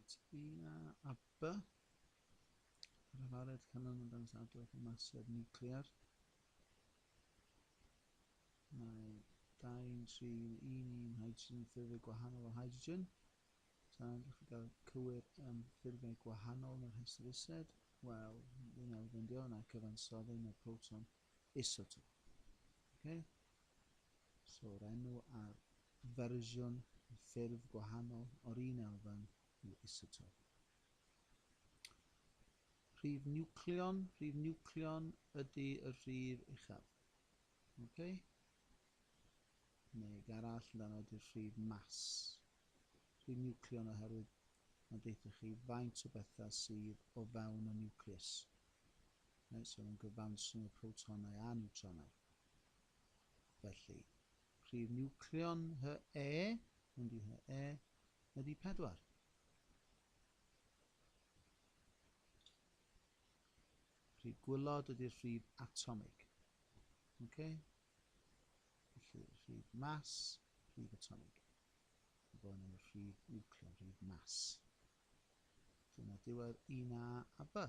Reit, 1A a B. Yr hafaliad canlynol yn dangos adwaith o masiad niwclear. Mae 2, 3, 1, 1 hydrogen yn ffurfiau gwahanol o hydrogen. Tan ydych chi gael cywir am ffurfiau gwahanol yn yr rhestr ised, wel, un elfen dio, na cyfansoddyn y proton isotop. Okay? So'r enw ar fersiwn, ffurf gwahanol o'r un elfen yw isotop. Rhif niwcleon, rhif niwcleon ydy y rhif uchaf. Okay? Neu gair arall amdano ydy'r rhif mas. Rhif niwcleon oherwydd mae'n deutha chi faint o bethau sydd o fewn y niwcleus. Reit, so mae'n gyfanswm o protonau a niwtronau. Felly, rhif niwcleon He, hwn di He, ydy 4. Rhif gwylod ydy'r rhif atomig. Okay? Felly, rhif mas, rhif atomig. Mae bod yn rhif niwcleon, rhif mas. Dyna diwedd 1A a B.